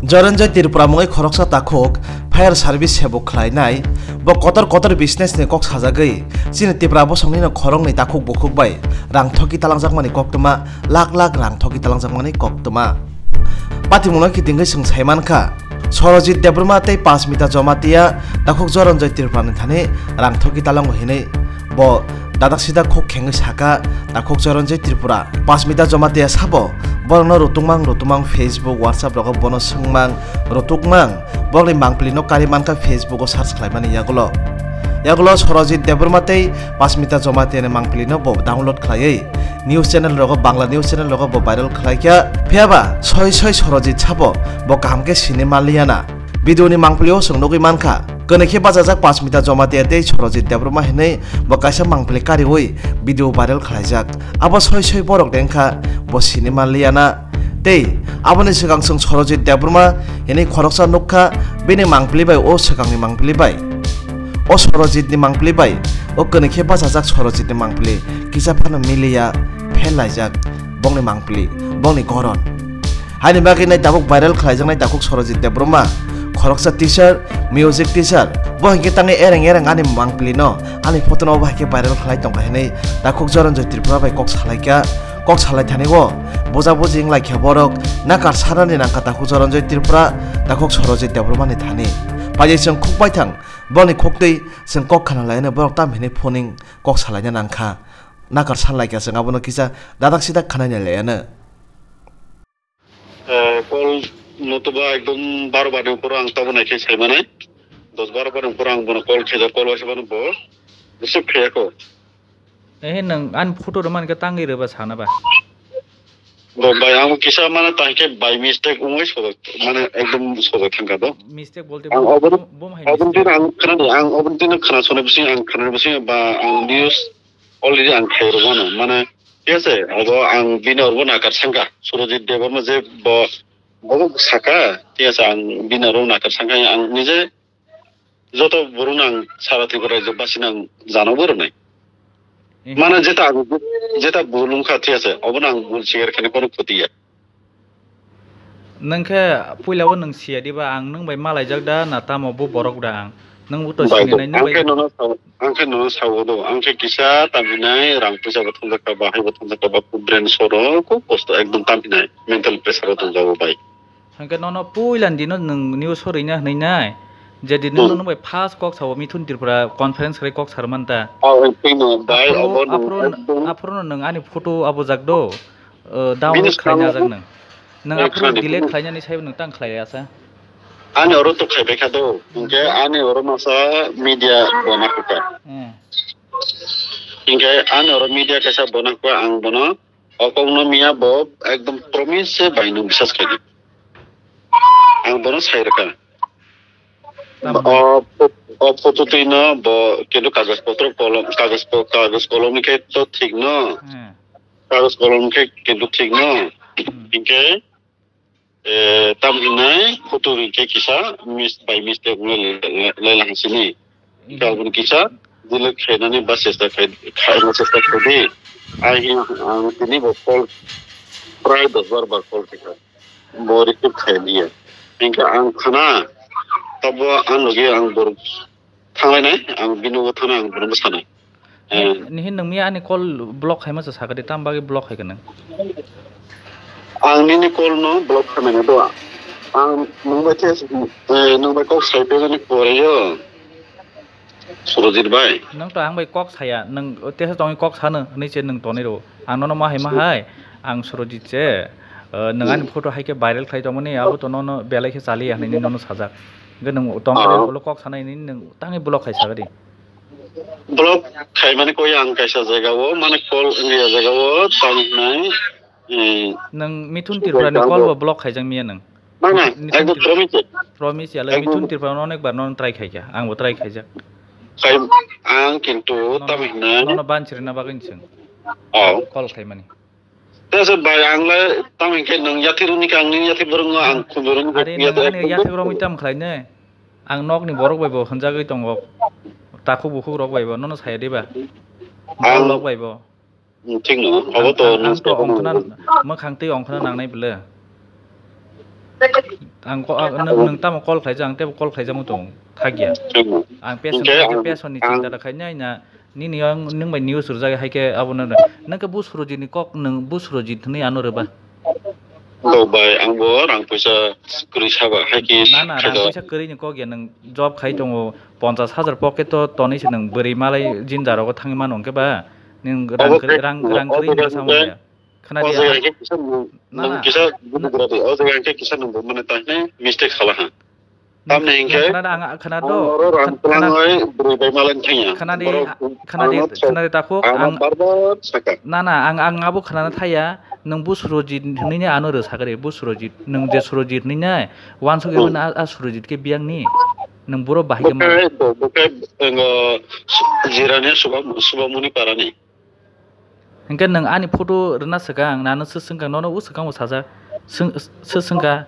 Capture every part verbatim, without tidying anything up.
Joranjoy Tripura mungwi khoroksa takhuk fire service sebo khlainai. Bo kotor kotor business ni kok sajagwi chini Tipra bosongni no khoroknwi takhuk bukhuk bai rang thoki talangjakmani koktwma, lakh lakh rang thoki talangjakmani koktwma. Patimungno kitingwi chwng saimankha, Sorojit Debbarma tei Pasmita Jamatia takhuk Joranjoy Tripura ni thani rang thoki talango hinwi bo dadak sida khuk khengwi saka takhuk Joranjoy Tripura. Pasmita Jamatia sabo borokno rutungmang rutungmang Facebook, WhatsApp rogo bono swngmang rutukmang, borokni mangpili no kari mankha Facebook o search khlaimani yagulo. Yagulo Sorojit Debbarma tei Pasmita Jamatia ni mangpili no bo download khlaiwi news channel rogo, Bangla news channel rogo bo viral khlaikha. Phiyaba soi soi Sorojit sabo bo kaham khe sini manliyana. Video ni mangpili o chwng nugwi mankha, kwnwi khe bachajak Pasmita Jamatia tei Sorojit Debbarma hinwi bo kaisa mangpili kariwi video viral khlaijak. Abo soi soi borok dengkha, bo sini manliyana. Tei aboni swkang chwng Sorojit Debbarma hinwi khoroksa nukha, bini mangpili bai o swkangni mangpili bai, o Sorojitni mangpili bai o kwnwi khe bachajak Sorojitni mangpili kisa phano miliya, pherlaijak bongni mangpili, bongni goron. Haini bagwi nai tabuk viral khlaijaknai takhuk Sorojit Debbarma, khoroksa teacher, music teacher. Bo hinkhe tangwi ereng ereng ani mangpili no, ani photo no bo hai khe viral khlai tongkha hinwi takhuk Joranjoy Tripura bai kok salaikha. Kok salai thani o buja buji wnglaikha borok, nakar sanani nangkha takhuk Joranjoy Tripura, takhuk Sorojit Debbarma ni thani. Paijak chwng khuk baithang, boni khuktwi chwng kok khna lainai borok tam hinwi phoning kok salaina nangkha. Nakar sanlaikha chwng abono kisa dadak sidak khnaina laiano. Eh, call notoba ekdom baro barni ukoro ang tabuk naikhe saimanai. Dos baro barni ukoro ang bono call khaijak, call waisa bono bo receive khaiyakho. Eh, nwng ani photo rwmani khe tangwi rwba sana ba? Bo bai, ang kisa mane tangkhe by mistake wngwi sodok, mane ekdom sodok thangkha do. Mistake bolte Ang bo, oboni, bo, bo hai oboni mistake? Din ang khwnani, ang oboni din khwna sone bising, ang khwnani bising ba ang news already ang khairwmano. Mane, thik ase, abo ang bini orbo nakar sangkha. Surojit Debbarma je bo, bo saka, thik ase, ang bini orbo nakar sangkha, ang nije joto borokno ang sara Tripura rajyo basino ang jana bo rwnai. Eh. Mane jeta ang, jeta bul wngkha, thik ase, obono ang bul swigar khaina kono khoti ya. Nwng khe puila o nwng siya diba, ang nwng bai malaijak da na tamo bo borok da ang? Nwng bo to Bai sinai do. Nai, nwng Ang bai khe nono sao, ang khe nono sao do. Ang khe kisa tamhinai rang puisa bo thangjakha ba, hai bo thangjakha ba, brain soro, kok kosto ekdom tamhinai, mental pressure o tongjago bai. Hwnkhe nono puila ni dino nwng news o rwina hwnwi nai, je dino Hmm. Nono bai first kok sao Mithun Tripura conference khlai kok sarman ta. Oh, thik no, bai, Aphuru, obo nwng aphuru, ekdom aphuru no nwng ani photo abujak do. Uh, download Bini khlaina swkang ajak nwng. Nwng eh, aphuru khani delete bini khlainani saibo nwng tang khlai asa. Ani oro to khaibai kha do. Hwnkhe ani oro masa media bona khuka. Eh. Hwnkhe ani oro media kaisa bona khuka ang bono o kokno miya bo ekdom promise se bai nwng bisas khaidi. Ang bono sai rwkha. Tamo. O pho-, o photo twi no bo kintu kagoj potro kolom, kagoj po-, kagoj kolom ni khe to thik no. Eh. Kagoj kolom khe kintu thik no. Hmm. Hinkhe, eh, tam hinai photo hinkhe kisa mis-, by mistake wngwi le-, le-, lelang sini. Hmm. Hinkhe aboni kisa delete khainani ba chesta khai, khaina chesta khaidi. Ai hi ang tini bo call prai dos bar ba call khaikha. Bo receive khai liya. Hinkhe ang khana, tabo ang logi ang borok thanglainai, ang bini ulo thangna ang borokno sanai. Eh. Nihin nwng miya ani call block khaima sa sakadi, tam bagwi block khaikha nwng? Ang nini call no block khaimani do. Ang nwng bai khe, eh, nwng bai kok sai phaimani pore yo. Surojit bai. Nwng to ang bai kok saya, nwng teisa tongwi kok sano hwnwi se nwng tonwi rwo. Ang nono ma hai ma hai, ang Surojit se, eh, nwng ani photo hai khe viral khlai tongmani, abo to nono belai khe chaliya hwnwi nono sajak. Hwnkhe nwng tong Ah. Ulo kok sanai hwnwi nwng tangwi block khai sagadi. Block khaimani koi ang kaisa jaga o, mane call wngya jaga o, tang nai, eh, Nwng Mithun Tripura ni call bo block khaijak miya nwng. Nang na, Mithun ekdom Tripura. Promise. Promise ya, le Mithun Tripura no onek bar no try khaikha, ang bo try khaijak. Khai, ang kintu Nono, tam hinna. Nono ban chirina bagwi chwng. Oh. Call khaimani. Tesa bai ang le tam hinkhe nwng yathiruni kang ni yathir borok no ang khubiruni Are yathir nwng ani ekdom yathir rok tam khlai ne. Ang nok ni borok bai bo hwnjagwi tongo. Takhuk bukhuk rok bai bo nono saya diba? Ang Borok bai bo. Thik no, abo to ang, ang to ongkhna, mwkhang twi ongkhna nangnai bwle. Ang ko-, ang, nwng, nwng tamo call khlaijak, ang teibo call khlaijakma tong thakya. Ang person, hwnkhe ang, ang person ni chinta da khainai na, nini ang nwng bai news rwjak hai khe abo no, nwng khe bo Surojit ni kok, nwng bo Surojit hwnwi ano rwba. Bo bai, ang bo rang puisa kwrwi saba, hai khe na, na, rang puisa kwrwi ni kok ya, nwng job khai tongo, ponchas hajar pocket o tonwi se nwng bwrwi malai jinja rogo thangwi mano hwnkhe ba, nwng rang kwrwi, rang, rang kwrwi ni bwsa manya. Khna di, o jaga hwnkhe kisa nwng, na, nwng na, kisa na. Bugra di, o jaga hwnkhe kisa nwng bo mane ta hwnwi mistake khala ha. Tamni hwnkhe khna da, ang khna do, ang oro rang khna, khna, twlangwi bwrwi bai malai thangya. Khna di, borok khna di, ano khna di takhuk, ano ang bar bar saka. Na, na, ang, ang abo khnana thaya, nwng bo Surojit hwnwi nai ano rw sakari, bo Surojit, nwng je Surojit hwnwi nai, wansuk ya. Hmm. Nai a, a Surojit khe biyang ni, nwng boro bahai khe ma. Bo khe, bo, bo khe, ngo, Jirania Subha-, Subhamoni Parani. Hwnkhe nwng ani photo rwna swkang, nano swi swngkang, nono o swkang bo sajak, swng-, swi swngkha.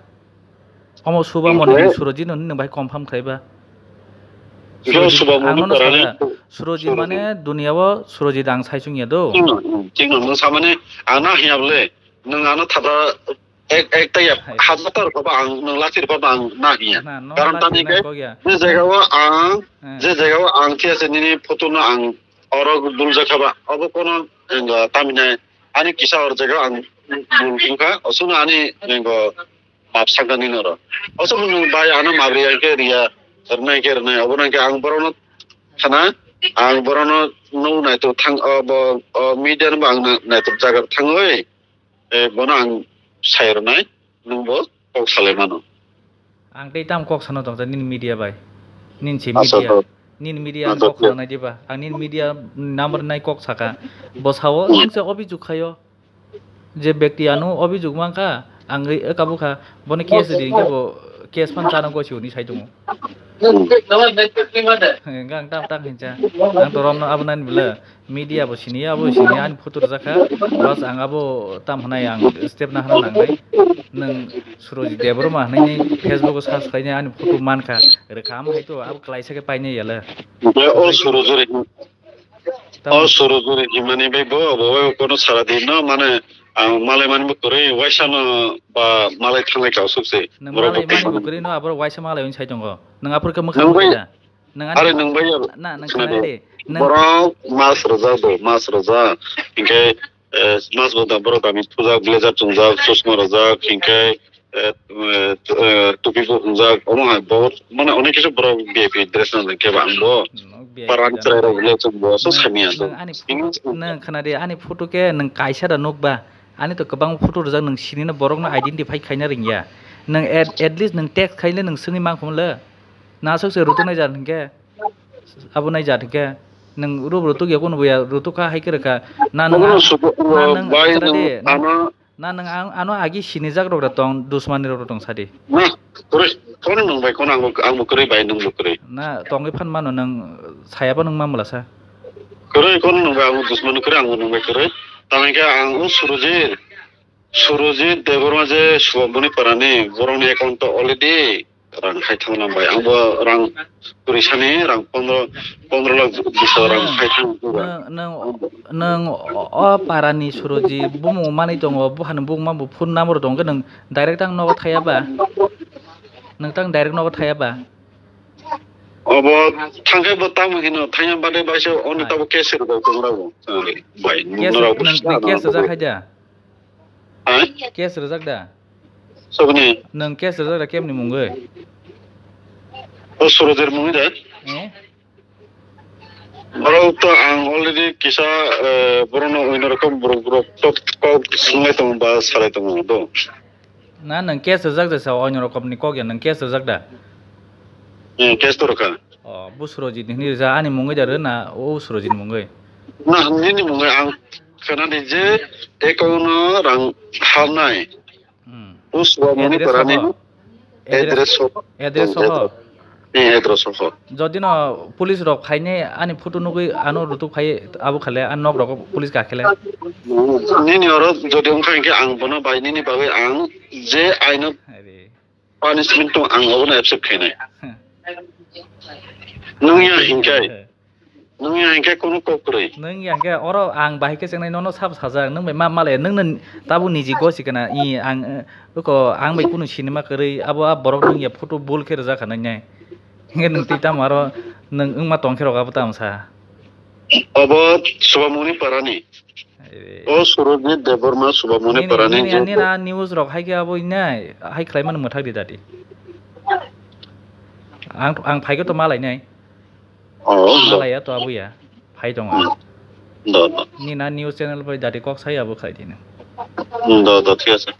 Omo Subhamoni hwnkhe Surojit no nwng bai confirm khlaiba. Hwnkhe Surojit, Subhamoni ang nono parani sajak. Surojit Surojit. Mane duniya o Surojit ang sai chwngya do. Chwngno, chwngno nwng samani ang na hiya bole, nwng ano thapra ek, ek ta ya. Hai. Hajar ta rwkha ba ang nwng lachi rwkha ba ang na hiya. Na, no. Karon lachi tani nai khe kok ya. Je jaga o ang, eh, je jaga o ang thiyase nini photo no ang oro duljakha ba, obo kono, engo, tamhinai ani kisa or jaga ang bul tongkha, osukno ani, engo, map sakha nini oro. Osukno nwng bai ano map riya khe riya, rwnai khe rwnai, obo nang khe ang borokno khana, ang borokno nw naitok thang, obo, o media no bo ang na-, naitok jaga thangwi, eh, bono ang sai rwnai, nwng bo kok salai mano. Ang tei tamo kok sano tongsa nini media bai. Nini se media. Nini media ang kok sano nai diba? Ang nini media number nai kok saka. Bo sao, hmm, nwng se obijug khaio. Je bekti ano obijug mankha, ang ri-, eka bukha. Bono case di hwnkhe bo case phan chana goi se hwnwi sai tongo. Hmm. Hwnkhe ang tam tam hincha. Ang to romno abo nani bwle. Media bo sini, abo sini, ani photo rwjak kha. Plus ang abo tam hwnai ang step na hwnna nangnai. Nwng Surojit Debbarma hwnwi Facebook o search khlainai ani photo mankha. Rwkha, amo hai to abo klaisa khe painai yala. Be o Surojit, o Surojit himani bai bo, bo bai kono sara din no, mane ang malai mani bo kwrwi, waisa no ba malai thanglai ka usuk se. Nwng borok malai mani bo kwrwi no, abo waisa malai wng sai tongo. Nwng aphuru khe mwkhang nwng bai da. Nwng ani are nwng bai na, nwng khna di. Khna di. Nwng borok mas rwjak bo, mas rwjak. Hinkhe, eh, mas bo da borok dami pujak, blazer chumjak, chosma rwjak, hinkhe, eh, eh, eh, tupi bo hwnjak. Omo hai bo, mane onek kisu borok V I P dress na khe ba ang bo. Nwng V I P parani da chwrai rok le chwng bo so nwng, samya nwng to. Ani photo, nwng khna di, ani photo khe nwng kaisa da nuk ba. Ani to kwbang photo rwjak, nwng sini no borok no identify khaina ringya. Nwng at, at least nwng text khaile nwng swngwi mankhumu le. Nasuk se rutuk naijak hinkhe, abo naijak hinkhe, nwng rub rutuk ya, kunu bo ya rutuk kha, hai khe rwkha. Na nwng, obono a-, sudu-, na nwng bai khna nwng di, nwng, ano na nwng ang, ano agi sinijak rok da tong, dusmani rok da tong sadi. Na, kwrwi, kono nwng bai, kono ang bo, ang bo kwrwi bai, nwng bo kwrwi. Na tongwi phan mano nwng, sayaba nwng ma mala sa. Kwrwi, kono nwng bai, ang bo dusmani kwrwi, ang bo nwng bai kwrwi. Tamoni khe ang o Surojit, Surojit Debbarma je Subhamoni parani, borokni account o already rang hai thang lambai. Ang bo rang kwrwi sani rang pondro, pondro lakh bish rang hai thang. Nwng, nwng, nwng o, o parani Surojit bumung manwi tongo, buphani bumung ma bo phone number tong khe nwng direct ang nogo thaya ba? Nwng tang direct nogo thaya ba? Obo thangkhe bo tamo hino thangya bade baise oni tabo case rwbai tongrabo. Bai, case, nwng, nwng case rwjak hai da? Ha? Case rwjak da? Soboni? Nwng case rwjak da kemni mungwi? O Surojir mungwi da? Eh? Borok to ang already kisa, eh, borokno oino rokom borok, borok kok, kok swngwi tongo ba salai tongo do. Na nwng case rwjak da sa, oino rokomni kok ya, nwng case rwjak da? Hmm, case to rwkha. O, bo Surojit ni hwnwi rwjak, ani mungwi da rw na o Surojit ni mungwi? Na, nini mungwi ang khwnadi je account no rang halnai. Hmm. O Subhamoni parani address soho. Address soho? Hmm, address soho. Jodi no police rok phainai ani photo nugwi ano rutuk phai abo khale, ani nok rogo police ga khale. Nini oro jodi wngkha hinkhe ang bono bai nini bagwi ang je aino punishment tong ang obono accept khainai. Nwng ya hinkhai. Nwng ya hingke kunu kok kwrwi. Nwng ya hingke oro ang bahai khe chengnai nono sabo sajak, nwng bai ma malaya, nwng no tabuk niji gosi kana, i ang, eh, uko ang bai kunu sinima kwrwi, abo a borok nwng ya photo bul khe rwjak kha nai nai. Hingke nwng twi tamo aro nwng wngma tong khe rok abo tamo sa. Obo Subamoni parani. Eh. O Surojit Debbarma Subamoni parani nini, nini, nini a news rok hai khe abo inai, hai khlai mani mwthak di dadi. Ang, ang phai khe to malai nai. Oh, do. Malaya to abuya. Phai tongo. Hmm. Do, do. Nini a news channel bai dadi kok sai abo khlai di nang. Hmm, do, do, thik ase.